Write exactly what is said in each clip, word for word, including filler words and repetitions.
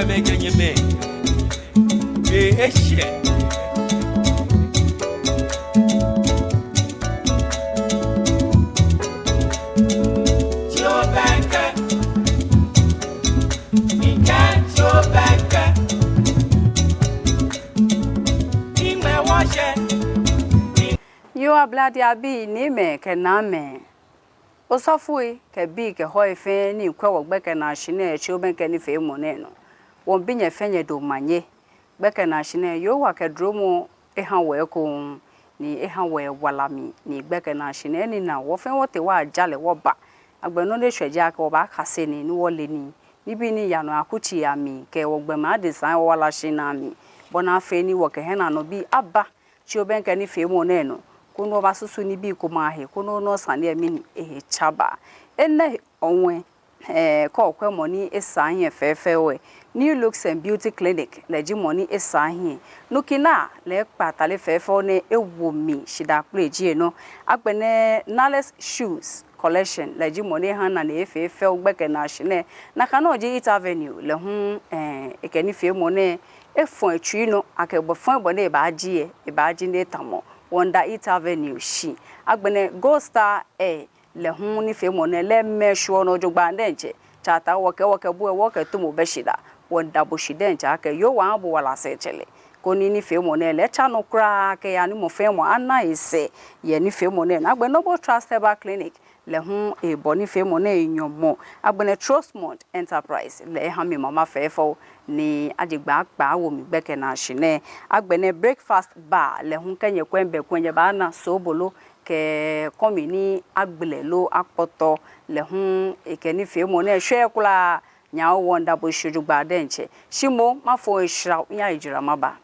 Mɛkɛ nyɛmɛi. Be eshɛ. Tsi obɛŋkɛ. Mikɛɛ tsi obɛŋkɛ. Iŋmɛ wɔshɛ. Yoo, ablade abii, niimɛi kɛ naamɛi, osɔfoi kɛ bii kɛ hɔi fɛɛ ni kwɛɔ wɔ gbɛkɛnaashi nɛɛ tsi obɛŋkɛ nifeemɔ nɛɛ nɔ, wɔmiibi nyɛ fɛɛ nyɛdamɔ manye. Gbɛkɛnaashi nɛɛ, Yehowa kɛ duromɔ eha wɔ ekoŋŋ, ni eha wɔ ewala mli, ni gbɛkɛnaashi nɛɛ, enina wɔ fɛɛ wɔtee wɔyaja lɛ wɔba. Agbɛnɛ nɔ ni eshwɛ ji akɛ wɔbaakase nii ni wɔle nii, nibii ni yaa nɔ yɛ akutsei amli kɛ wɔgbɔmɛi adesai awala shihilɛi amli, bɔ ni afee ni wɔkɛ hiɛnɔbii aba tsi obɛŋkɛ nifeemɔ nɛɛ nɔ, koni wɔbasusu nibii komɛi ahe, koni wɔna sane lɛ mli ni ehe tsaba. Enɛ hu, eh, kɛ okwɛ mɔ ni esaa hiɛ fɛfɛo lɛ, New Looks and Beauty Clinic, lɛ ji mɔ ni esaa hiɛ. Nukina lɛ ekpa atade fɛfɛo nɛɛ ewo mli, shidaa kpele ji enɔ. Agbɛnɛ Nales Shoes Collection, lɛ ji mɔ ni eha nane efee fɛo gbɛkɛnaashi nɛɛ. Nakai nɔŋŋ ji Eat Avenue, lɛ hu, eh, ekɛ nifeemɔ nɛɛ efɔ etsui nɔ, akɛ bɔ fɛɛ bɔ ni ebaaji lɛ, ebaaji ni etamɔ. Wɔmiida Eat Avenue shi. Agbɛnɛ Gold Star Air, lɛ hu nifeemɔ nɛɛ lɛ mɛi shwɛɔ nɔ jogbaŋŋ diɛŋtsɛ. Tsɛ ataa wɔkɛ, wɔkɛ bo lɛ, wɔkɛ tumo bɛ shidaa. Wɔmiida bo shi diɛŋtsɛ akɛ Yehowa aha bo wala sɛɛtsɛlɛ, koni nifeemɔ nɛɛ lɛ atsa nɔ kwraa kɛya ni mɔ fɛɛ mɔ ana esɛɛ yɛ nifeemɔ nɛɛ nɔ. Agbɛnɛ Noble Trust Herbal Clinic, lɛ hu ebɔ nifeemɔ nɛɛ nyɔmɔ. Agbɛnɛ Trustmont Enterprise, lɛ eha mi mama fɛfɛo ni ajie gbɛ akpa awo mi gbɛkɛnaashi nɛɛ. Agbɛnɛ Breakfast Bar, lɛ hu kɛ nyɛkwɛ migbɛ kulɛ nyɛbaana sobo loo kɛ kɔmi ni agbɛlɛ loo akpɔtɔ, lɛ hu ekɛ nifeemɔ nɛɛ shwɛɔ kwraa. Nyɛ hu wɔmiida bo shi jogbaŋŋ diɛŋtsɛ. Shi moŋ mafo eshra, miyayi jara maba.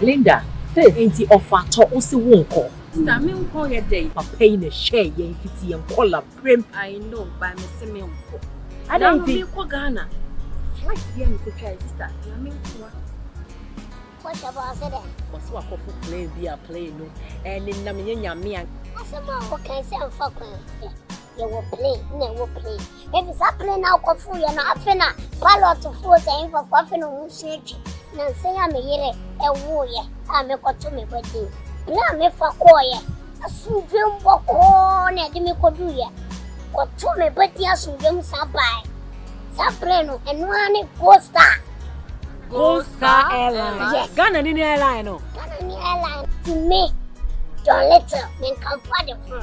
Linda, Faith, enti ɔfa tɔ osi wo nkɔ. Sister, menkɔ yɛ dɛn? Papa yi na ɛhyɛɛ yɛn fiti yɛn nkɔla berem. I know, but mese menkɔ. Adɛn nti? Menkɔ Ghana. Flight bi a mekɔtwae, sister, na menkɔ a. Kɔhyɛ bɔ ase dɛ. Wɔse wakɔfo plane bi a plane no ɛnenam yɛ Nyame a. Asɛm a wɔkae sɛ mfa kwan. Yɛwɔ plane, na ɛwɔ plane. Ebi saa plane na wɔkɔfo yɛ no, afei na pilot fo sɛ mfafo, afei na wɔn nso atwi. Na nsɛn a me yere ɛwoeɛ a mekɔto me ba din. Plane a mefa kɔeɛ, asomdwoe mu bɔkɔɔ na ɛde me kɔduiɛ. Kɔto me ba din asomdwoe mu san baeɛ. Saa plane no, ɛno ara ne Gold Star. Gold Star Airline. Yes. Ghana ni ne airline no. Ghana ni airline. Ti me, John Little, menkamfo ade fo.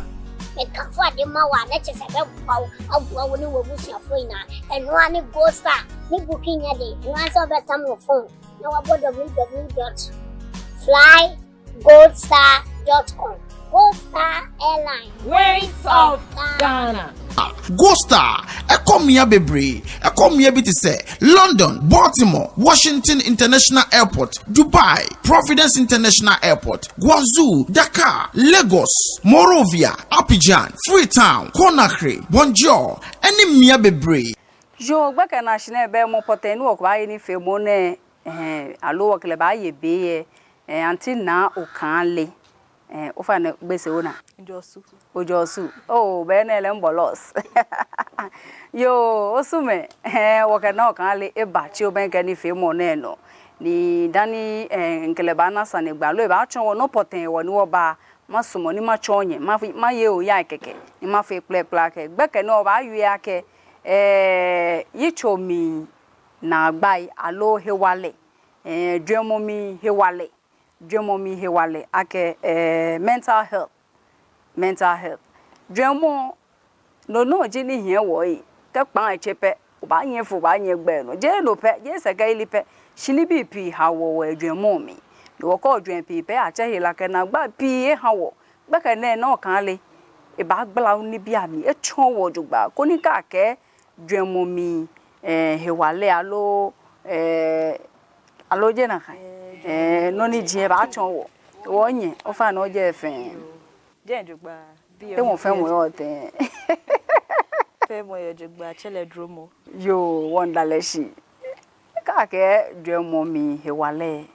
Menkamfo ade ma wo a, na kyerɛ sɛ ɛbɛboa wo, aboa wo ne w'abusuafoɔ nyinaa. Ɛno ara ne Gold Star. Ne booking nyɛ den. Ɛno ara sɛ wobɛtam wo phone na wabɔ w w w dot fly gold star dot com. Gold Star Airline. Wings of Ghana. Gold Star, ɛkɔ mmea bebree. Ɛkɔ mmea bi te sɛ London, Baltimore, Washington International Airport, Dubai, Providence International Airport, Guangzhou, Dakar, Lagos, Monrovia, Abidjan, Freetown, Conakry, Banjul, ɛne mmea bebree. Yoo, gbɛkɛnaashi nɛɛ bɛ mɔ pɔtɛɛ ni wɔkɛbaaye nifeemɔ nɛɛ, ɛhɛɛ, aloo wɔkɛ lɛ baaye be lɛ, ɛɛ, Auntie Naa Okailey. Ɛɛ, ofainɛ, Gbese ona? Ojɛ Osu. Ojɛ Osu. Oo, be nɛɛ lɛ mibɔ loss. Yoo, Osumɛi, ɛɛ, wɔkɛ Naa Okailey eba tsi obɛŋkɛ nifeemɔ nɛɛ nɔ. Ni dani, ɛɛ, mikɛ lɛ baana sane gba loo ebaatsɔɔ wɔ nɔ pɔtɛɛ wɔ ni wɔba, masumɔ ni matsɔɔ nyɛ, ma, maye oya kɛkɛ, ni mafee kplɛkplɛ akɛ, gbɛkɛ nɛɛ wɔbaawie akɛ, ɛɛ, yitso mli naagbai aloo hewalɛ, ɛɛ, jwɛŋmɔ mli hewalɛ. Jwɛŋmɔ mli hewalɛ akɛ, ɛɛ, mental health. Mental health. Jwɛŋmɔ, no nɔŋŋ ji nɔ ni hiɛ wɔ ei. Kɛ kpaa etse pɛ, obaanyɛ ofo, obaanyɛ ogbɛ nɔ. Jeee no pɛ, jeee sɛkɛyeli pɛ. Shi nibii pii haoɔ wɔ yɛ jwɛŋmɔ mli. Ni wɔkɔ jwɛŋ pii pɛ, atsɛ hela kɛ naagba pii eha wɔ. Gbɛkɛ nɛɛ Naa Okailey ebaagbala nibii amli, etsɔɔ wɔ jogbaŋŋ. Koni kɛ akɛɛ jwɛŋmɔ mli, ɛɛ, hewalɛ aloo, ɛɛ, aloo jeee nakai. Ɛɛ, nɔ ni ji ebaatsɔɔ wɔ. Wɔnyɛ, ofainɛ ojɛ fɛɛ. Jɛi jogbaŋŋ. Te mɔ fɛɛ mɔ yɔɔ tɛŋŋ? Fɛɛ mɔ yɛ jogbaŋŋ, tsɛ lɛ duromɔ. Yoo, wɔmiida lɛ shi. Kɛ akɛɛ jwɛŋmɔ mli hewalɛ.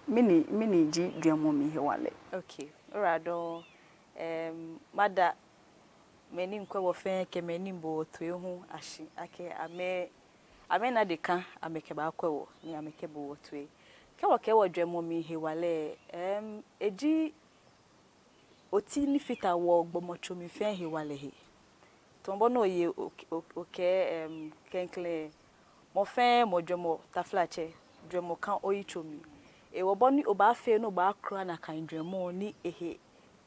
Mɛni, mɛni ji jwɛŋmɔ mli hewalɛ? Okay, alright, dɔn, ɛɛm, mada mɛi ni miikwɛ wɔ fɛɛ kɛ mɛi ni miibo wɔ toi hu ashi akɛ amɛ, amɛna dekã amɛkɛbakwɛ wɔ ni amɛkɛbo wɔ toi. Kɛ wɔkɛɛ wɔjwɛŋmɔ mli hewalɛ, em, eji oti ni fata wɔgbɔmɔtso mli fɛɛ hewalɛ he. Tamɔ bɔ ni oye o-, o-, okɛɛ, em, klɛŋklɛŋ, mɔ fɛɛ mɔ jwɛŋmɔ, taflatsɛ, jwɛŋmɔ kã oyitso mli. Hewɔ bɔ ni obaafee ni obaakura nakai jwɛŋmɔ ni ehe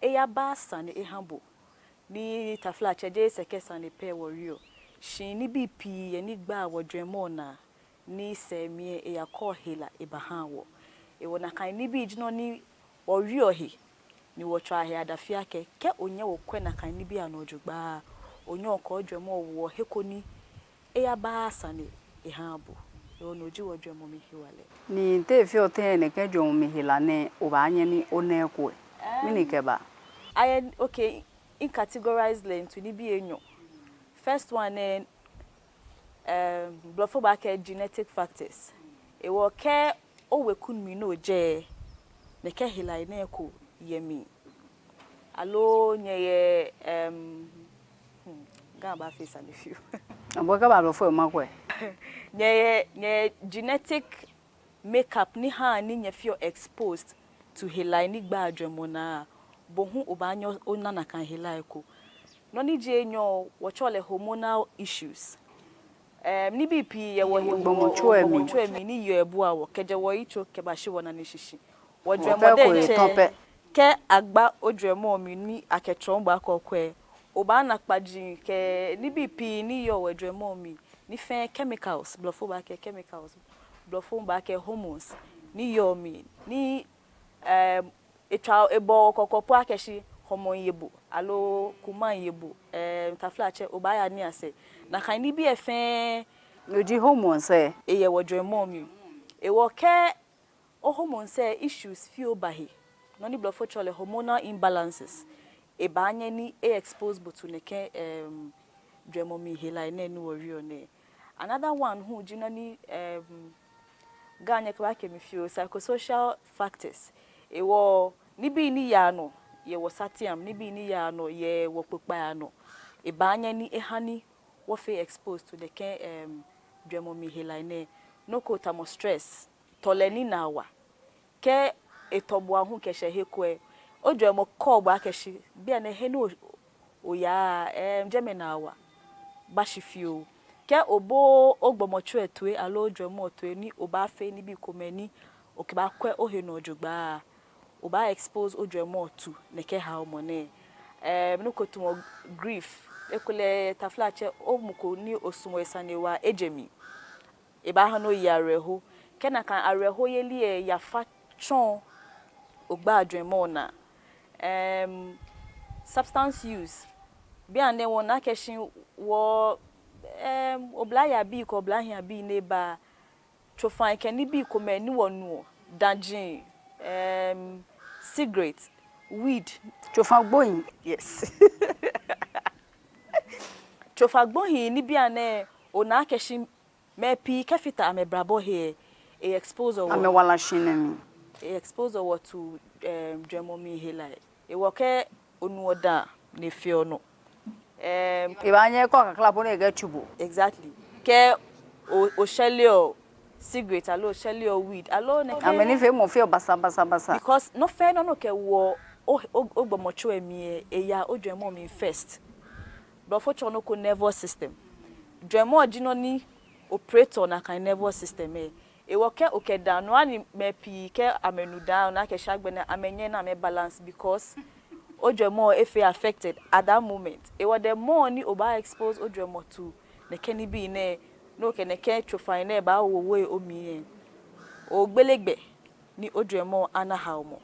eyaba sane eha bo. Ni taflatsɛ jeee sɛkɛ sane pɛ wɔwieɔ. Shi nibii pii yɛ ni gbaa wɔjwɛŋmɔ naa ni sɛɛ mli lɛ eyakɔɔ hela ebahaa wɔ. Hewɔ nakai nibii ji nɔ ni wɔwieɔ he, ni wɔtswaa he adafi akɛ, kɛ onyɛ okwɛ nakai nibii anɔ jogbaŋŋ, onyɛɔ okɛ ojwɛŋmɔ woɔ he ko ni eyaba sane eha bo. Hewɔ no ji wɔjwɛŋmɔ mli hewalɛ. Ni te feɔ tɛŋŋ nɛkɛ jwɛŋmɔ mli hela nɛɛ obaanyɛ ni ona eko lɛ? Mɛni kɛba? Ayɛ, okay, micategorize lɛ into nibii enyɔ. First one nɛɛ, em, blɔfo baakɛɛ genetic factors. Hewɔ kɛ oweku mli ni ojɛ, nɛkɛ helai nɛɛ eko yɛ mli. Aloo nyɛyɛ, em, hmm, Ga baafee sane fioo. Abɔ kɛ ba blɔfo lɛ makwɛ. Nyɛyɛ, nyɛyɛ genetic makeup ni haa ni nyɛfeɔ exposed to helai ni gbaa jwɛŋmɔ naa, bo hu obaanyɛ ona nakai helai eko. Nɔ ni ji enyɔ, wɔtsɛɔ lɛ hormonal issues. Em, nibii pii yɛ wɔ, yɛ wɔ gbɔmɔtso lɛ mli, gbɔmɔtso lɛ mli ni yɔɔ ebuaa wɔ kɛjɛ wɔyitso kɛbashi wɔnane shishi. Wɔjwɛŋmɔ diɛŋtsɛ, kɛ agba ojwɛŋmɔ mli ni akɛtsɔɔ bo akɛ okwɛ, obaana kpaji kɛ nibii pii ni yɔɔ wɔjwɛŋmɔ mli, ni fɛɛ chemicals, blɔfo baakɛɛ chemicals, blɔfo baakɛɛ hormones, ni yɔɔ mli, ni, em, etswa, ebɔɔ wɔ kɔkɔ po akɛ shi hɔmɔ miiye bo, aloo kumai miiye bo, em, taflatsɛ, obaaya niiasɛɛ. Nakai nibii lɛ fɛɛ, no ji hormones lɛ, eyɛ wɔjwɛŋmɔ mli. Hewɔ kɛ o hormones lɛ issues fioo ba he, nɔ ni blɔfo tsɛɔ lɛ hormonal imbalances, ebaanyɛ ni e-expose bo to nɛkɛ, em, jwɛŋmɔ mli helai nɛɛ ni wɔwieɔ nɛɛ. Another one hu ji nɔ ni, em, Ga nyɛkɛbakɛɛ mi fioo, psychosocial factors. Hewɔ nibii ni yaa nɔ yɛ wɔsatiam, nibii ni yaa nɔ yɛ wɔkpokpai anɔ, ebaanyɛ ni eha ni wɔfee expose to nɛkɛ, em, jwɛŋmɔ mli helai nɛɛ. Nɔ ko tamɔ stress, tɔlɛ ni naa wa. Kɛ etɔ bo aahu kɛshɛ he ko lɛ, ojwɛŋmɔ kɔɔ bo akɛ shi bianɛ he ni o-, oyaa, em, jɛmɛ naa wa, ba shi fioo. Kɛ obooo ogbɔmɔtso lɛ toi aloo ojwɛŋmɔ toi ni obaafee nibii komɛi ni okɛbaakwɛ ohe nɔ jogbaŋŋ, obaa-expose ojwɛŋmɔ to nɛkɛ haomɔ nɛɛ. Em, nɔ ko tamɔ grief, ekolɛ taflatsɛ, omɔ ko ni osumɔɔ esane waa eje mli, ebaaha ni oye awerɛho. Kɛ nakai awerɛhoyeli lɛ yafa tsɔ ogbaa jwɛŋmɔ naa. Em, substance use. Bianɛ wɔna akɛ shi wɔ, em, oblahii abii kɛ oblahiiabii ni eba, tsofa kɛ nibii komɛi ni wɔnuɔ, daji, em, cigarette, weed. Tsofa gbohii. Yes. Tsofa gbohii ni bianɛ ona akɛ shi mɛi pii kɛfata amɛbrabɔ he lɛ, e-expose wɔ. Amɛwala shihilɛ mli. E-expose wɔ to, em, jwɛŋmɔ mli helai. Hewɔ kɛ onuɔ daa ni efeɔ nɔ, em, ebaanyɛ ekɔ kakla po ni ekɛtsu bo. Exactly. Kɛ o-, oshɛleɔ cigarette aloo oshɛleɔ weed aloo nɛkɛ. Amɛnifeemɔ feɔ basa, basa, basa. Because nɔ fɛɛ nɔ ni okɛwoɔ o-, o-, ogbɔmɔtso lɛ mli lɛ, eyaa ojwɛŋmɔ mli first. Blɔfo tsɛɔ nɔ ko nervous system. Jwɛŋmɔ ji nɔ ni operate-ɔ nakai nervous system lɛ. Hewɔ kɛ okɛ daa, no hewɔ ni mɛi pii kɛ amɛnu daa, ona akɛ shi agbɛnɛ amɛnyɛɛɛ ni amɛ-balance because ojwɛŋmɔ efee affected at that moment. Hewɔ the more ni obaa-expose ojwɛŋmɔ to nɛkɛ nibii nɛɛ, ni okɛ nɛkɛ tsofa nɛɛ baawo wɔ omli lɛ, ogbele gbɛ ni ojwɛŋmɔ ana haomɔ.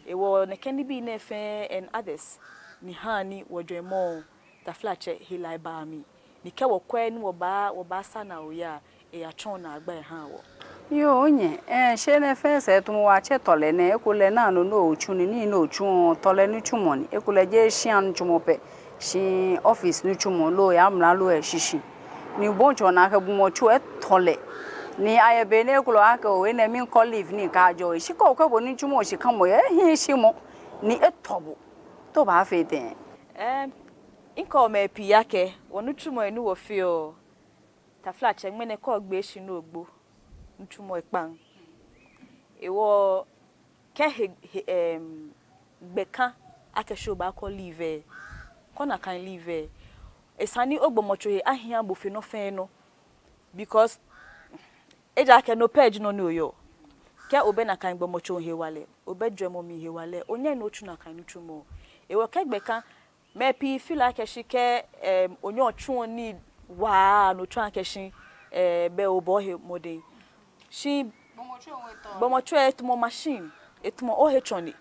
Hewɔ nɛkɛ nibii nɛɛ fɛɛ and others ni haa ni wɔjwɛŋmɔ, taflatsɛ, helai baa mli. Ni kɛ wɔkwɛ ni wɔbaa, wɔbaasa naa oya, eyatsɔɔ naagba ehaa wɔ. Yoo, onyɛ, eh, shi enɛ fɛɛ sɛɛ tamɔ wɔtsɛ tɔlɛ nɛɛ, ekolɛ naanɔ ni otsu nii, nii ni otsuɔ, tɔlɛ nitsumɔ ni, ekolɛ jeee shia nitsumɔ pɛ, shi office nitsumɔ loo yɛ amralo lɛ shishi. Ni bo otsɔ ona akɛ gbɔmɔtso lɛ tɔlɛ. Ni ayɛ be ni ekolɛ akɛ oo, enɛ miikɔ leave ni mikajɔɔ. Shi kɛ okwɛ bo nitsumɔ shikamɔ lɛ, ehiii shimɔ. Ni etɔ bo. Te obaafee tɛŋŋ? Em, Mikɛɔ mɛi pii akɛ wɔnitsumɔi ni wɔfeɔ, taflatsɛ, ŋmɛnɛ kɛ ogbe shi ni ogbo, nitsumɔ ekpaŋ. Hewɔ kɛ he, he, em, gbɛ ka akɛ shi obaakɔ leave lɛ, kɔ nakai leave lɛ. Esa ni ogbɔmɔtso he ahia bo fe nɔ fɛɛ nɔ. Because ejaakɛ no pɛ ji nɔ ni oyɔɔ. Kɛ obɛ nakai gbɔmɔtso hewalɛ, obɛ jwɛŋmɔ mli hewalɛ, onyɛŋ ni otsu nakai nitsumɔ. Hewɔ kɛ gbɛ ka, mɛi pii feel akɛ shi kɛ, em, onyɛŋ otsuɔ nii waa, no tsɔɔ akɛ shi, eh, bɛ obɔ he mɔdɛŋ. Shi gbɔmɔtso lɛ etamɔ machine, etamɔ ohe tsɔne.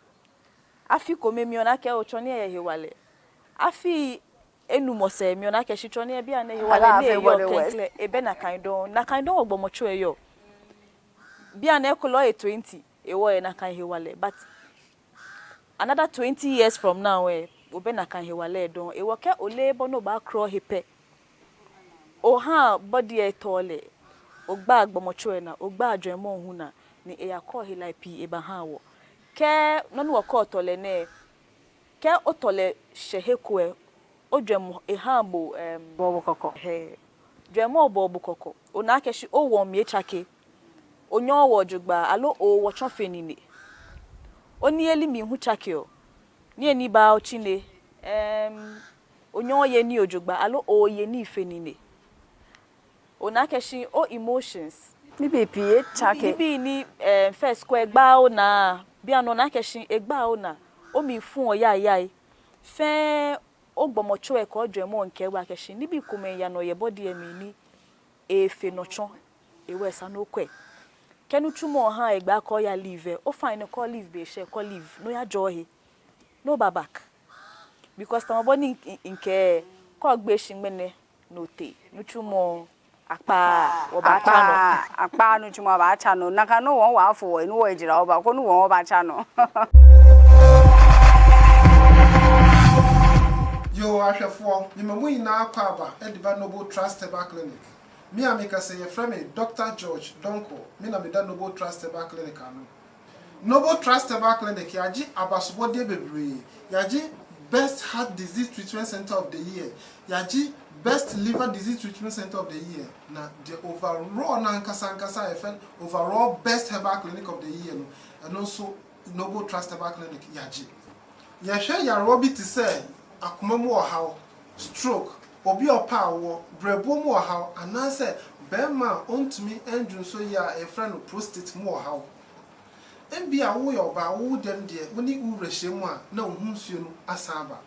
Afi kome mli ona akɛ otsɔne lɛ yɛ hewalɛ. Afi enumɔ sɛɛ mli ona akɛ shi tsɔne lɛ bianɛ hewalɛ ni eyɔɔ klɛŋklɛŋ, ebɛ nakai dɔŋŋ. Nakai dɔŋŋ gbɔmɔtso lɛ yɔɔ. Bianɛ ekolɛ oye twenty, hewɔ eyɛ nakai hewalɛ. But another twenty years from now lɛ, obɛ nakai hewalɛ dɔŋŋ. Hewɔ kɛ oleee bɔ ni obaakura ohe pɛ, ohaa body lɛ tɔɔ lɛ, ogbaa gbɔmɔtso lɛ naa, ogbaa jwɛŋmɔ hu naa, ni eyakɔ helai pii ebahaa wɔ. Kɛ nɔ ni wɔkɛɔ tɔlɛ nɛɛ, kɛ otɔlɛ shɛ he ko lɛ, ojwɛŋmɔ ehaa bo, em, bɔɔ bo kɔkɔ. Hɛɛ, jwɛŋmɔ bɔɔ bo kɔkɔ. Ona akɛ shi owɔŋ mli etsake. Onyɛŋ owɔ jogbaŋŋ, aloo owɔ tsɔ fe nine. Oniyeli mli hu tsakeɔ. Niyenii baa otsi nɛɛ, em, onyɛŋ oye nii jogbaŋŋ, aloo oye nii fe nine. Ona akɛ shi o emotions, nibii pii etsake. Nibii ni, em, first ko egbaaa onaa, bianɛ ona akɛ shi egbaaa onaa. Omli fuɔ yayai. Fɛɛ ogbɔmɔtso lɛ kɛ ojwɛŋmɔ miikɛɛ bo akɛ shi nibii komɛi yaa nɔ yɛ body lɛ mli ni eefe nɔ tsɔ, hewɔ esa ni okwɛ. Kɛ nitsumɔ ha egba kɛ oya leave lɛ, ofainɛ kɛ o leave be shɛ, kɔ leave, ni oyajɔɔ ohe, ni oba back. Because tamɔ bɔ ni mi-, mikɛɛ, kɛ ogbe shi ŋmɛnɛ ni otee, nitsumɔ akpa, wɔbaatsa nɔ. Akpa, akpa nitsumɔ abaatsa nɔ. Nakai nɔŋŋ wɔbaafo wɔ, ni wɔjara wɔba, koni wɔbaatsa nɔ. Yoo, ahwɛfoɔ, nyɛmɛi nyinaa akwaaba, ɛde ba Noble Trust Herbal Clinic. Me a mekasa yi yɛfrɛ me Doctor George Donkor, me na meda Noble Trust Herbal Clinic ano. Noble Trust Herbal Clinic, yɛagye abasobɔdeɛ bebree. Yɛagye Best Heart Disease Treatment Center of the Year. Yɛagye Best Liver Disease Treatment Center of the Year. Na the overall no ankasa ankasa a yɛfrɛ no Overall Best Herbal Clinic of the Year no, ɛno nso Noble Trust Herbal Clinic yɛagye. Yɛhwɛ nyarewa bi te sɛ akoma mu ɔhaw, stroke, obi a ɔpɛ awoɔ, brɛboɔ mu ɔhaw, anaasɛ barima a ɔntumi nnwonsɔ yie a yɛfrɛ no prostate mu ɔhaw. Ebia woyɛ ɔbaa, wo dɛm deɛ, wo ne wo wura hyia mu a, na wo ho nsuo no asan aba.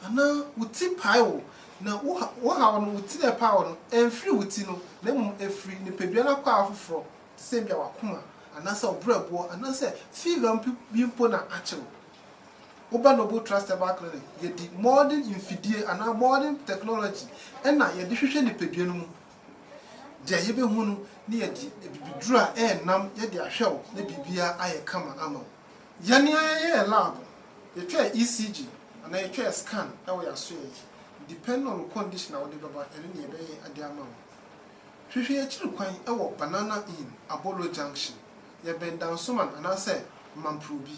Anaa wo ti pae wo, na wo ha-, wo haw no, wo ti na ɛpae wo no, ɛmfiri wo ti no, na mmom ɛfiri nipadua no akwaa foforɔ, te sɛ ebia w'akoma, anaasɛ wo brɛboɔ, anaasɛ fever mpo, bi mpo na akye wo. Woba Noble Trust Herbal Clinic, yɛde modern mfidie anaa modern technology ɛna yɛde hwehwɛ nipadua no mu. Deɛ yɛbɛhu no, ne yɛde abibiduro a ɛyɛ nam yɛde ahwɛ wo na biribiara ayɛ kama ama wo. Yɛne ara yɛyɛ lab, yɛtwa E C G, anaa yɛtwa scan wɔ yɛasoɛeɛ yi. Depending on wo condition a wode bɛba, ɛno na yɛbɛyɛ ade ama wo. Hwehwɛ yɛn akyiri kwan wɔ Banana Inn, Abolo Junction. Yɛbɛn Dansoman anaasɛ Mamprobi.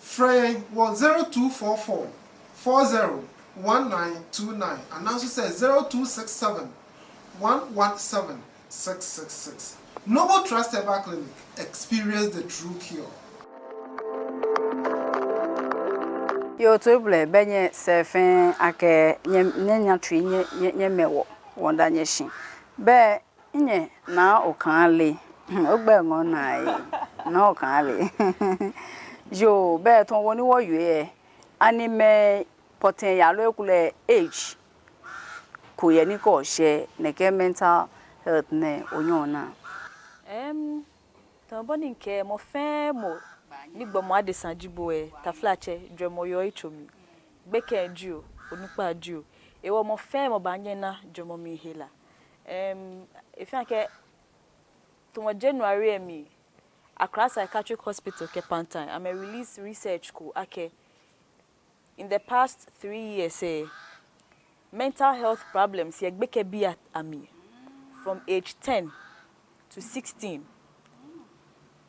Frɛ yɛn wɔ zero two four four, four zero, one nine two nine anaa nso sɛ zero two six seven, one one seven, six six six. Noble Trust Herbal Clinic, experience the true cure. Yoo, toibolɔi, bɛ nyɛsɛɛ fɛɛ akɛ nyɛ, nyɛnya tsui, nyɛ, nyɛ, nyɛmɛ wɔ, wɔmiida nyɛ shi. Bɛ nyɛ Naa Okailey, ogbɛi ŋɔɔ naa ee, Naa Okailey. Yoo, bɛ tamɔ bɔ ni wɔwie lɛ, ani mɛi pɔtɛɛ yaa loo ekolɛ age ko yɛ ni kɛ oshɛ nɛkɛ mental health nɛɛ onyɛɔ onaa? Em, tamɔ bɔ ni mikɛɛ, mɔ fɛɛ mɔ ni gbɔmɔ adesa ji bo lɛ, taflatsɛ, jwɛŋmɔ yɔɔ yitso mli. Gbekɛ jio, onukpa jio. Hewɔ mɔ fɛɛ mɔ baanyɛ ana jwɛŋmɔ mli hela. Em, efeɔ akɛ tamɔ January lɛ mli, Accra Psychiatric Hospital kɛ Pantan, amɛ release research ko akɛ in the past three years lɛ, mental health problems yɛ gbekɛbii amli from age ten to sixteen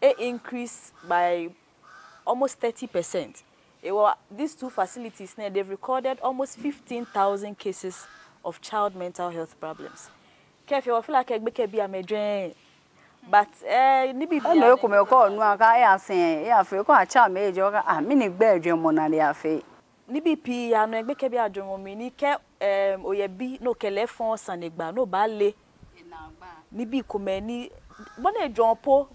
e increase by almost thirty percent. Hewɔ these two facilities nɛɛ, they've recorded almost fifteen thousand cases of child mental health problems. Kɛ fee wɔ feel like gbekɛbii amɛjwɛŋŋ. But eh, nibii pii. Enɔ ekomɛi kɛ onu akɛ eyasɛŋ, eyafee, kɛ atsɛ amɛ age, okɛɛ ah, mɛni gbɛi jwɛŋmɔ naa ni eyafee. Nibii pii yaa nɔ yɛ gbekɛbii ajwɛŋmɔ mli ni kɛ em, oyɛ bi ni okɛ lɛ fɔɔ sanegbaa ni obaale. Nibii komɛi ni bɔ ni ejwɛŋɔ po.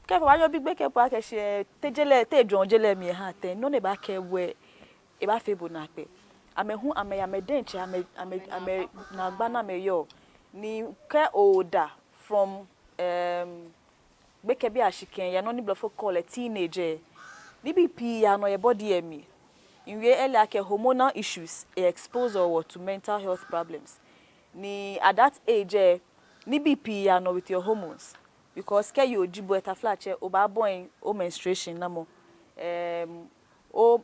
Kɛ fee obaanyɛ obi gbekɛ po akɛ shi eh, te je lɛ, te ejwɛŋɔ je lɛ mli eha tɛŋŋ, nɔ ni ebaakɛɛ bo lɛ, ebaafee bo naakpɛɛ. Amɛ hu amɛyɛ amɛ diɛŋtsɛ amɛ, amɛ, amɛnaagba ni amɛyɔɔ. Ni kɛ oda from em, gbekɛbii ashi kɛyaa nɔ ni blɔfo call lɛ teenage lɛ, nibii pii yaa nɔ yɛ body lɛ mli. Miwie earlier akɛ hormonal issues e-expose wɔ to mental health problems. Ni at that age lɛ, nibii pii yaa nɔ with your hormones. Because kɛ yoo ji bo lɛ, taflatsɛ, obaabɔi o menstruation namɔ. Em, o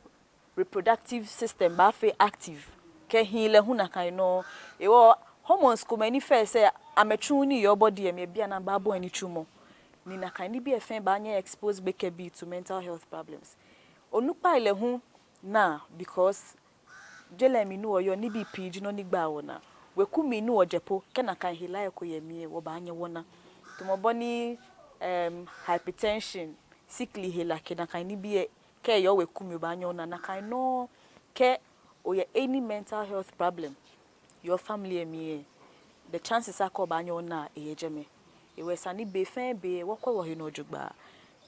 reproductive system baafee active. Kɛ hii lɛ hu nakai nɔŋŋ. Hewɔ hormones komɛi ni fɛɛ sɛɛ amɛtsuuu nii yɛ o body lɛ mli lɛ, bianɛ abaabɔi nitsumɔ. Ni nakai nibii lɛ fɛɛ baanyɛ expose gbekɛbii to mental health problems. Onukpai lɛ hu naa, because je lɛ mli ni wɔyɔɔ, nibii pii ji nɔ ni gbaa wɔnaa. Weku mli ni wɔjɛ po, kɛ nakai hela ko yɛ mli lɛ, wɔbaanyɛ wɔna. Tamɔ bɔ ni em, hypertension, sikli hela kɛ nakai nibii lɛ, kɛ eyɛ weku mli obaanyɛ ona. Nakai nɔŋŋ kɛ oyɛ any mental health problem yɛ o family lɛ mli lɛ, the chances akɛ obaanyɛ ona lɛ eyɛ jɛmɛ. Hewɔ esa ni be fɛɛ be wɔkwɛ wɔhe nɔ jogbaŋŋ.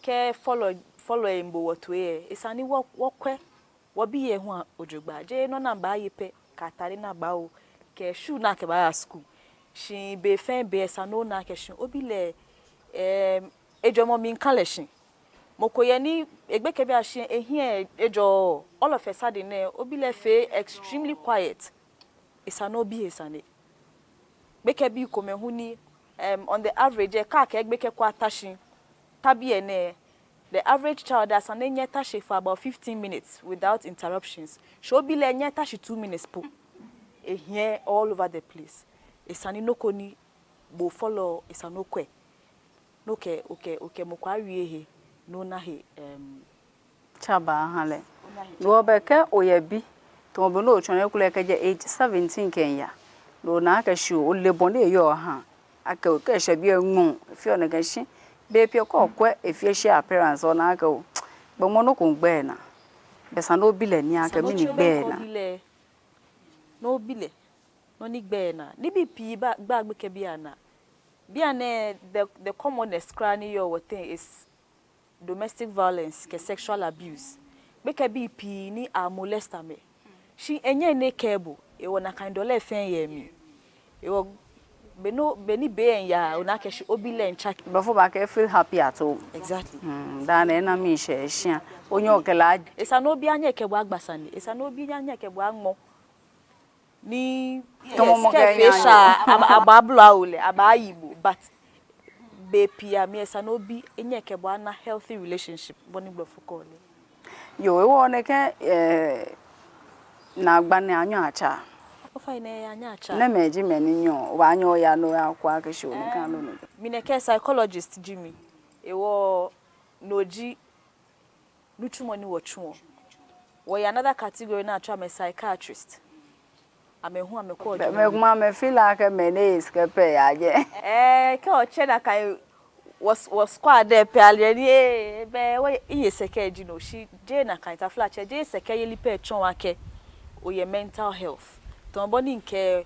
Kɛ fɔlɔi, fɔlɔi miibo wɔ toi lɛ, esa ni wɔ, wɔkwɛ wɔbii lɛ hu ojogbaŋŋ. Jeee nɔ ni abaaye pɛ, kɛ atade ni abaawo, kɛ shoe ni akɛbaaya school. Shi be fɛɛ be esa ni ona akɛ shi obi lɛ, em, ejwɛŋmɔ mli ka lɛ shi. Mɔ ko yɛ ni egbekɛbiiashi ehiɛ ejɔ, all of a sudden lɛ, obi lɛ fee extremely quiet. Esa ni obi he sane. Gbekɛbii komɛi hu ni, em, on the average lɛ, kɛ akɛɛ gbekɛ ko ata shi, ta biɛ nɛɛ, the average child lɛ esa ni enyɛ eta shi for about fifteen minutes without interruptions. Shi obi lɛ enyɛ eta shi two minutes po. Ehiɛ all over the place. Esa ni nɔ ko ni bo fɔlɔ, esa ni okwɛ. Ni okɛ, okɛ, okɛ mɔ ko awie he, ni ona he, em, tsabaa aha lɛ. Ni wɔbɛ kɛ oyɛ bi, tamɔ bɔ ni otsɔɔ nɛɛ kulɛ kɛjɛ age seventeen kɛyaa. Ni ona akɛ shi ole bɔ ni eyɔɔ ha. Akɛ okɛ eshɛ biɛ ŋmɔ, efeɔ nɛkɛ shi. Bei pii kɛ okwɛ efacial appearance, ona akɛ oo, gbɔmɔ nɔ ko miigbɛ naa. Bɛ esa ni obi lɛ nii akɛ mɛni gbɛɛ naa. Ni obi lɛ nɔ ni gbɛɛ naa. Nibii pii baa, gbaa gbekɛbii anaa. Bianɛ the, the commonest kwraa ni yɔɔ wɔteŋ is domestic violence kɛ sexual abuse. Gbekɛbii pii ni amolest amɛ. Shi enyɛŋ ni ekɛɛ bo, hewɔ nakai dɔlɛ fɛɛ yɛ mli. Hewɔ be no, be ni be lɛ miiya, ona akɛ shi obi lɛ miitsake. Blɔfo baakɛɛ feel happy at home. Exactly. Mm, daa nɛɛ ena miishɛɛ shia. Onyɛ okɛ lɛ. Esa ni obi anyɛ ekɛ bo agba sane. Esa ni obi anyɛ ekɛ bo aŋmɔ. Ni tamɔ mɔ kɛ kɛ fee sha, aba, aba ablo awo lɛ, abaayi bo, but bei pii amli esa ni obi enyɛ ekɛ bo ana healthy relationship, bɔ ni blɔfo kɛɔ lɛ. Yoo, hewɔ nɛkɛ, eh, naagba nɛɛ anyɛɔ atsaa. Ofainɛ, anyɛɔ atsaa. Namɛi ji mɛi ni nyɛɔ, obaanyɛ oya ni oyakwɛ akɛ shi onu ka lɛ nɔ. Mi nɛkɛ psychologist ji mi. Hewɔ no ji nitsumɔ ni wɔtsuɔ. Wɔyɛ another category ni atsɛɔ amɛ psychiatrist. Amɛ hu amɛkwɛɔ jwɛŋmɔ. Mɛi komɛi amɛ feel akɛ mɛi ni eye sɛkɛ pɛ yaa jɛi. Eh, kɛ otsɛ nakai wɔ, wɔ squad lɛ pɛ ale ni, eh, bɛ wɔ eye sɛkɛ ji no, shi jeee nakai, taflatsɛ, jeee sɛkɛyeli pɛ tsɔɔ akɛ oyɛ mental health. Tamɔ bɔ ni mikɛɛ,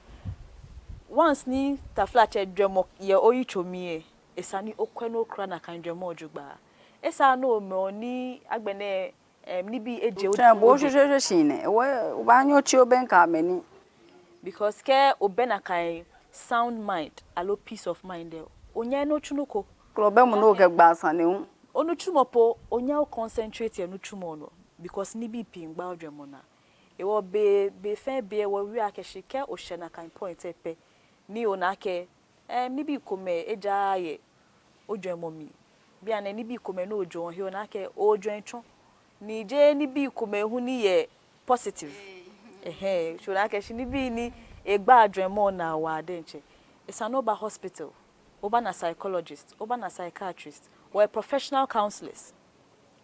once ni taflatsɛ jwɛŋmɔ yɛ oyitso mli lɛ, esa ni okwɛ ni okura nakai jwɛŋmɔ jogbaŋŋ. Esaaa ni omɛɔ ni agbɛnɛ, em, nibii eje otsɛn bo oshweshweeshwe shi nɛ. Ewo, obaanyɛ otsi obɛŋkɛ amɛ nii. Because kɛ obɛ nakai sound mind, aloo peace of mind lɛ, onyɛŋ ni otsu nɔ ko. Kɛ obɛ mɔ ni okɛgbaa sane hu. Onitsumɔ po, onyɛŋ o concentrate yɛ nitsumɔ nɔ. Because nibii pii miigbaa ojwɛŋmɔ naa. Hewɔ be, be fɛɛ be lɛ wɔwieɔ akɛ shi kɛ oshɛ nakai point lɛ pɛ, ni ona akɛ, em, nibii komɛi ejaaa yɛ ojwɛŋmɔ mli. Bianɛ nibii komɛi ni ojwɛŋɔ he ona akɛ ojwɛŋ tsɔ. Ni jeee nibii komɛi hu ni yɛ positive. Ɛhɛɛ, shi ona akɛ shi nibii ni egbaa ojwɛŋmɔ naa waa diɛŋtsɛ. Esa ni oba hospital, obana psychologist, obana psychiatrist, wɔyɛ professional counselors.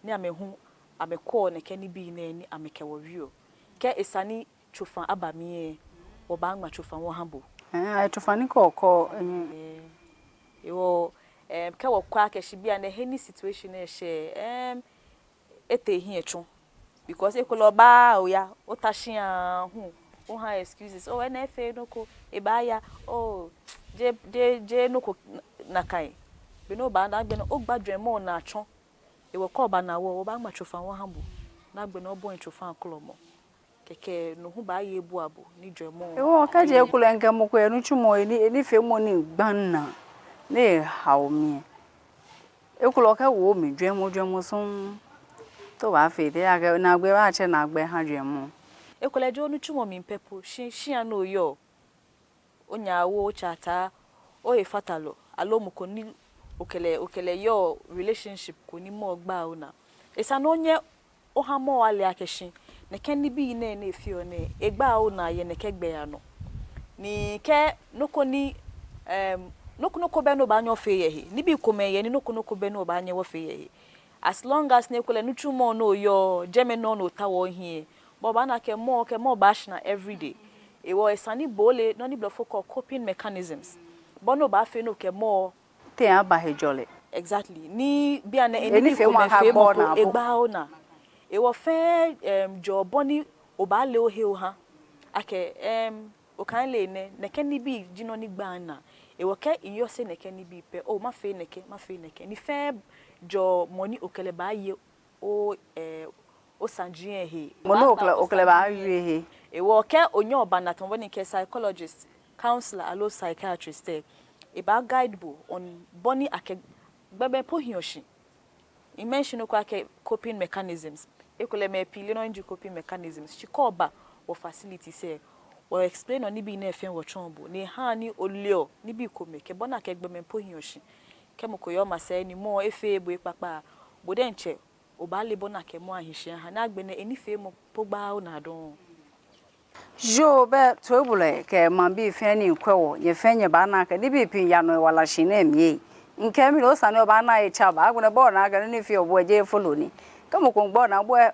Ni amɛ hu Amɛkɔɔ nɛkɛ nibii nɛɛ ni amɛkɛ wɔ wieɔ. Kɛ esa ni tsofa aba mli lɛ, wɔbaaŋma tsofa wɔha bo. Ɛɛ, tsofa ni kɔkɔ, ɛɛ. Hewɔ, ɛm, kɛ wɔkwɛ akɛ shi bianɛ he ni situation nɛɛ shɛ, ɛm, etee hiɛ tsɔ. Because ekolɛ oba oya, ota shi aahu, oha excuses. Oh, enɛ efeee nɔ ko, ebaaya, oh, jeee, jeee, jeee nɔ ko nakai. Be ni obaana agbɛnɛ, ogba jwɛŋmɔ naa tsɔ. Hewɔ kɛ oba naa wɔ, wɔbaaŋma tsofa wɔha bo. Ni agbɛnɛ obɔi tsofa kɔlɔmɔ. Kɛkɛ no hu baaye ebua bo ni jwɛŋmɔ. Hewɔ kɛji ekolɛ ŋkɛ mɔ ko yɛ nitsumɔ, eni, enifeemɔ ni gbaaa naa, ni ehao mi. Ekolɛ kɛ wo mi jwɛŋmɔ, jwɛŋmɔ sɔŋŋ. Te obaafee tɛŋŋ? Ejaakɛ naagbee baatsɛ naagbee ha jwɛŋmɔ. Ekolɛ jeee onitsumɔ mli pɛ po, shi, shia ni oyɔɔ. Onyɛ awo otsɛ ataa, ohefatalɔ, aloo mɔ ko ni okɛ lɛ, okɛ lɛ yɔɔ relationship ko ni mɔ gbaa onaa. Esa ni onyɛ oha mɔ ale akɛ shi nɛkɛ nibii nɛɛ ni efeɔ nɛɛ, egbaa onaa yɛ nɛkɛ gbɛ anɔ. Ni kɛ nɔ ko ni, em, nɔ ko nɔ ko bɛ ni obaanyɛ ofee yɛ he. Nibii komɛi yɛ ni nɔ ko nɔ ko bɛ ni obaanyɛ ofee yɛ he. As long as ni ekolɛ nitsumɔ ni oyɔɔ, jɛmɛ nɔ ni otaoɔ ohiɛ. Obaana akɛ mɔ, kɛ mɔ baashara every day. Hewɔ esa ni bo ole nɔ ni blɔfo kɛɔ coping mechanisms. Bɔ ni obaafee ni okɛ mɔ tee aba hejɔlɛ. Exactly. Ni bianɛ eni, enifeemɔ komɛi aha feemɔ gbɔ po naa po. Egbaa onaa. Hewɔ fɛɛ, em, jɛɔ bɔ ni obaale ohe oha. Akɛ, em, okaŋle nɛ, nɛkɛ nibii ji nɔ ni gbaa naa. Hewɔ kɛ miyɔse nɛkɛ nibii pɛ, oh, mafee nɛkɛ, mafee nɛkɛ. Ni fɛɛ jɛɔ mɔ ni okɛ lɛ baaye o, eh, osaji lɛ he. Mɔ ni okɛ lɛ, okɛ lɛ baawie he. Hewɔ kɛ onyɛ oba naa tamɔ bɔ ni mikɛɛ psychologist, counselor, aloo psychiatrist lɛ, ebaa guide bo on bɔ ni akɛ gbɔmɛi po hiɔ shi. Mi mention nɔ ko akɛ coping mechanisms. Ekolɛ mɛi pii leee nɔ ni ji coping mechanisms. Shi kɛ oba wɔ facilities lɛ, wɔ explain-ɔ nibii nɛɛ fɛɛ wɔtsɔɔ bo. Ni ehaa ni oleɔ nibii komɛi kɛ bɔ ni akɛ gbɔmɛi po hiɔ shi. Kɛ mɔ ko yɔɔ masɛi ni mɔ efeee bo ekpakpa, bo diɛŋtsɛ obaale bɔ ni akɛ mɔ ahi shi aha, ni agbɛnɛ enifeemɔ po gbaa onaa dɔŋŋ. Yoo, bɛ toibolɔi kɛ maŋbii fɛɛ ni miikwɛ wɔ, nyɛ fɛɛ nyɛbaana akɛ nibii pii yaa nɔ yɛ wala shihilɛ mli. Mikɛɛ mɛni, esa ni obaana etsɛ ba, agbɛnɛ bo ona akɛ nɔ ni feɔ bo lɛ jeee follow ni. Kɛ mɔ ko miigba onaa bo lɛ,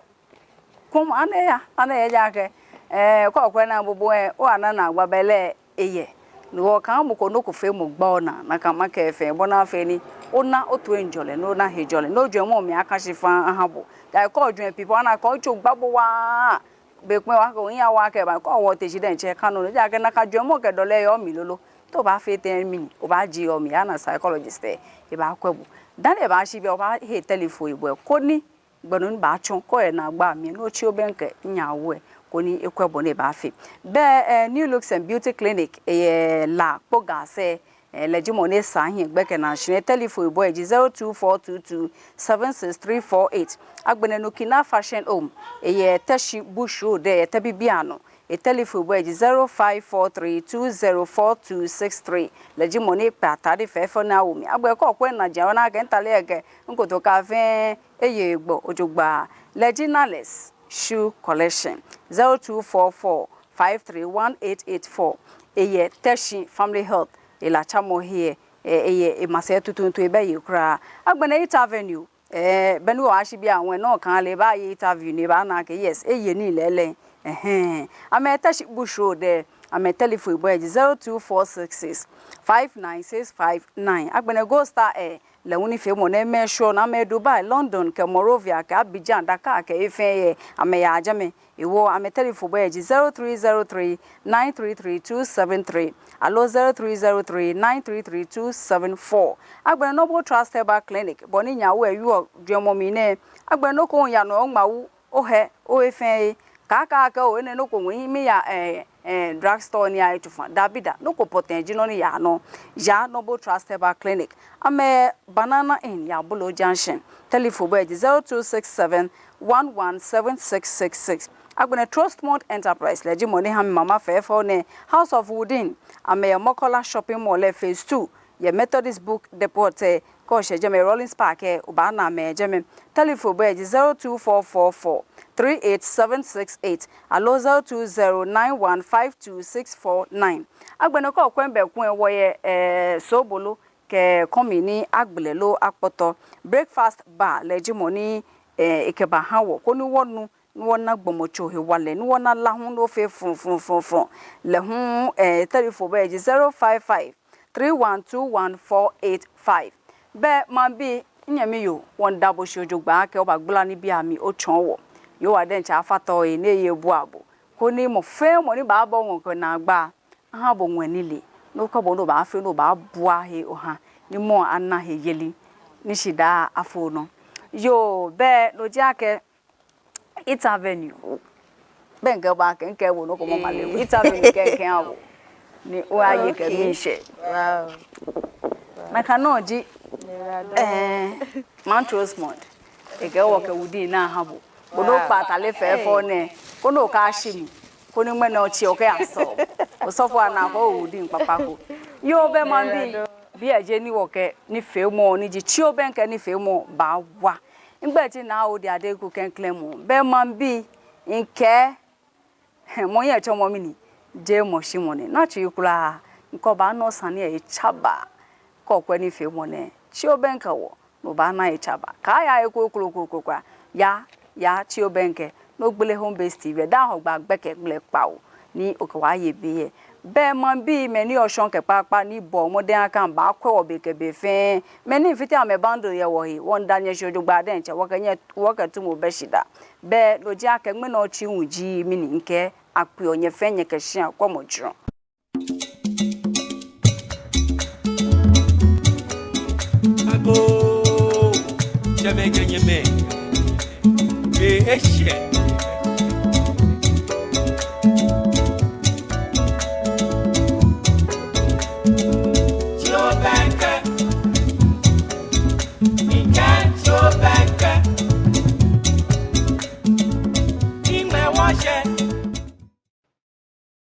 kwɛmɔ, ana eya, ana eya ejaakɛ, eh, kɛ okwɛ naa bo hu lɛ, obaana naagba bɛ lɛ eyɛ. Ni wɔkɛɛ mɔ ko nɔ ko feemɔ gbaa onaa, nakai makɛɛ fɛɛ, bɔ ni afee ni ona otoiŋjɔlɛ, ni ona hejɔlɛ, ni ojwɛŋmɔ mli aka shi faŋŋ aha bo. Ejaakɛ kɛ ojwɛŋ pii po, ana akɛ otso gba bo waa. Be ko mli wa kɛ ohiɛ awa kɛba, kɛ owo ote shi diɛŋtsɛ kã nɔ, ejaakɛ nakai jwɛŋmɔ kɛ dɔlɛ yɔɔ omli lolo. Te obaafee tɛŋŋ, mɛni obaajie omli, ana psychologist lɛ, ebaakwɛ bo. Dani ebaashi biɛ, obaahe telephone ebua, koni gbɛ nɔ ni baatsɔ, kɛ oyɛ naagba mli, ni otsi obɛŋkɛ nyɛ awo lɛ, koni ekwɛ bɔ ni ebaafee. Bɛ, eh, New Looks and Beauty Clinic, eyɛ La kpo gasɛ, eh, lɛ ji mɔ ni sa hiɛ gbɛkɛ naa shi nɛɛ, telephone ebua lɛ ji zero two four two two seven six three four eight. Agbɛnɛ Nokina Fashion Home, eyɛ Teshie Bush Road, eyɛ Tɛbibiano. E telephone bɔ lɛ ji zero five four three two zero four two six three. Lɛ ji mɔ ni kpɛ atade fɛfɛo ni awo mli. Agbɛnɛ kɛ okwɛ najiaŋ, ona akɛ ntade lɛ kɛ nkotoka fɛɛ eye gbɔ ojogbaŋŋ. Lɛ ji Nales Shoe Collection, zero two four four five three one eight eight four. Eyɛ Teshie Family Health, elatsamɔ he, e, eyɛ emasɛi tuuntu, ebɛ he kwraa. Agbɛnɛ Eat Avenue, eh, beni wɔshi biɛ ŋwɛi nɔ kan lɛ, baaye interview ni baana akɛ yes, eye nii lɛɛlɛŋ. Ɛhɛɛ. Amɛ Teshie Bush Road lɛ, amɛ telephone bɔ lɛ ji zero two four six six five nine six five nine. Agbɛnɛ Gold Star Air, lɛ hu nifeemɔ nɛɛ amɛshwɛɔ naa, amɛ Dubai, London, kɛ Monrovia, kɛ Abidjan, Dakar, kɛ he fɛɛ he, amɛyaa jɛmɛ. Hewɔ amɛ telephone bɔ lɛ ji zero three zero three nine three three two seven three aloo zero three zero three nine three three two seven four. Agbɛnɛ Noble Trust Herbal Clinic, bɔ ni nyɛ awo lɛ yɔɔ jwɛŋmɔ mli nɛɛ. Agbɛnɛ nɔ ko yaa nɔ, oŋma wu, ohɛ, ohe fɛɛ he. Kaakɛɛ akɛ oo, enɛ nɔ ko ŋwɛi miya, eh, eh, drug store ni aye tsofa. Dabida, nɔ ko pɔtɛɛ ji nɔ ni yaa nɔ. Yaa Noble Trust Herbal Clinic. Amɛ Banana Inn yɛ Abolo Junction. Telephone bɔ lɛ ji zero two six seven one one seven six six six. Agbɛnɛ Trustmont Enterprise, lɛ ji mɔ ni ha mi mama fɛfɛo nɛɛ, House of Woodin, amɛyɛ Makola Shopping Mall lɛ phase two, yɛ Methodist Book Depot lɛ, kɛ oshɛ jɛmɛ Rawlings Park lɛ, obaana amɛ jɛmɛ. Telephone bɔ lɛ ji zero two four four four three eight seven six eight aloo zero two zero nine one five two six four nine. Agbɛnɛ kɛ okwɛ bɛ kun lɛ, wɔyɛ, eh, Sobolo, kɛ kɔmi ni agbele loo akpɔtɔ. Breakfast Bar, lɛ ji mɔ ni eh, ekɛbaha wɔ, koni wɔnu, ni wɔna gbɔmɔtso hewalɛ, ni wɔna lá hu, ni wɔfee frɔŋfrɔŋfrɔŋfrɔŋ. Lɛ hu, eh, telephone bɛ ji zero five five three one two one four eight five. Bɛ maŋbii, minyɛmi yoo, wɔmiida bo shi jogbaŋŋ akɛ obagbala nibii amli otsɔɔ wɔ. Yehowa diɛŋtsɛ afata ohe ni eye ebua bo, koni mɔ fɛɛ mɔ ni baaba oŋɔɔ kɛ naagba, aha bo ŋwɛi nilee, ni okɔ bo ni obaafee ni obaabua he oha, ni mɔ ana heyeli, ni shidaa afo nɔ. Yoo, bɛ no ji akɛ Eat Avenue. Bɛ mikɛɛ bo akɛ, mikɛɛ bo nɔ ko mɔ male. Eat Avenue kɛ mikɛɛ bo. Ni oyaye kɛ miishɛɛ. Wow. Nakai nɔŋŋ ji, eh, Maŋtsɛ Osmond. Ekɛɛ wɔkɛ wudii nɛɛ aha bo. Bo ni okpa atale fɛfɛo nɛɛ, koni okɛshi mi, koni ŋmɛnɛ otsi okɛya sɔɔ. Osɔfo anaa ko wudii kpakpa ko. Yoo, bɛ maŋbii, biɛ ji he ni wɔkɛ nifeemɔ ni ji Tsi Obɛŋkɛ nifeemɔ baawa. Migbɛi ji Naa Odi Adeku klɛŋklɛŋ mɔ. Bɛ maŋbii, mikɛɛ, mɔ yɛ tsɔmɔ mli ni, jeee mɔ shi mɔ ni. Naa Tsi kwraa, mikɛ bo baanɔ sane lɛ etsaba. Kɛ okwɛ nifeemɔ nɛɛ, Tsi Obɛŋkɛ wɔ, ni obaana etsaba. Kaaya he ko kroko kroko kwraa. Yaa, yaa Tsi Obɛŋkɛ, ni ogbele Home Base T V, daa Hɔgbaa gbɛkɛ gblɛ kpawo, ni okɛ wɔ aye be lɛ. Bɛ maŋbii, mɛi ni yɔɔ shɔŋŋ kɛ kpaakpa ni bɔ mɔdɛŋ akɛ amɛbaakwɛ wɔ be kɛ be fɛɛ, mɛi ni fite amɛ bundle yɛ wɔhe, wɔmiida nyɛ shi jogbaŋŋ diɛŋtsɛ, wɔkɛ nyɛ, wɔkɛ tumo bɛ shidaa. Bɛ no ji akɛ ŋmɛnɛ otsi hu ji mli ni mikɛɛ akpeɔ nyɛ fɛɛ nyɛkɛ shia kwɛmɔ jurɔ. Agoo, tsɛmɛi kɛ nyɛmɛi, be eshɛ. Tsi Obɛŋkɛ, mikɛɛ Tsi Obɛŋkɛ, miŋmɛ wɔshɛ.